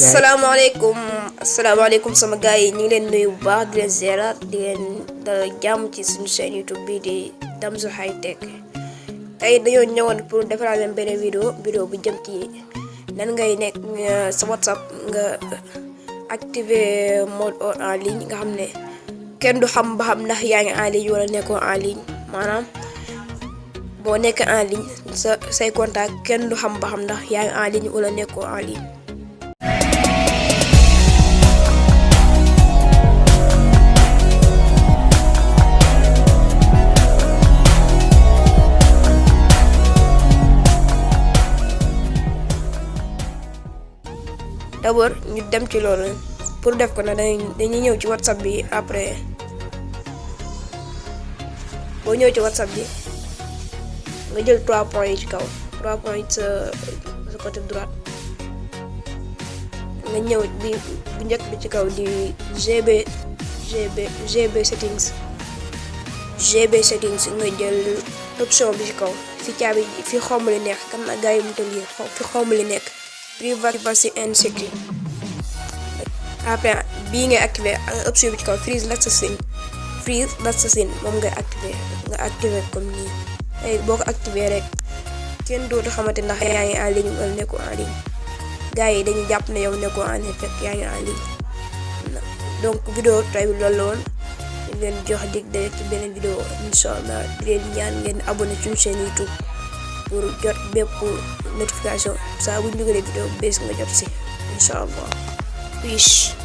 asalaamaaleykum sama gars yi ñu ngi leen nuyu bu baax di leen ziara di leen dalal jàmm ci suñu chaîne YouTube bi di Damzo High Tech. Tey dañoo ñëwoon pour defaraat leen benn vidéo bu jëm ci nan ngay nekk sa WhatsApp nga activer mode en ligne nga xam ne kenn du xam ba xam ndax yaa ngi en ligne wala nekkoo en ligne, maanaam boo nekk en ligne say contact kenn du xam ba xam ndax yaa ngi en ligne wala nekkoo en ligne. D'abord ñu dem ci loolu pour def ko na dañuy ñëw ci WhatsApp bi. Après boo ñëw ci WhatsApp bi nga jël 3 points yi ci kaw, 3 points yi sa côté droite, nga ñëw di bu njëkk bi ci kaw di GB settings nga jël option bi ci kaw fi caabi fi xomb li nekk kam na gars yi mu tël fi xomb li nekk privacy and security. Après bii ngay activer option bi ci kaw freeze l'assassin moom ngay activer comme nii. Tey boo ko activer rek kenn dootu xamante ndax yaa ngi en ligne wala nekkoo en ligne. Gars yi dañuy jàpp ne yow nekkoo en ligne fekk yaa ngi en ligne. Donc vidéo tey bi loolu la woon, ñu leen jox dig daje ci beneen vidéo inshallah. Di leen ñaan ngeen abonné ci chaîne YouTube pour jot bépp notification saa bu ñu dugalee vidéo bees nga jot si inshallah. Peace.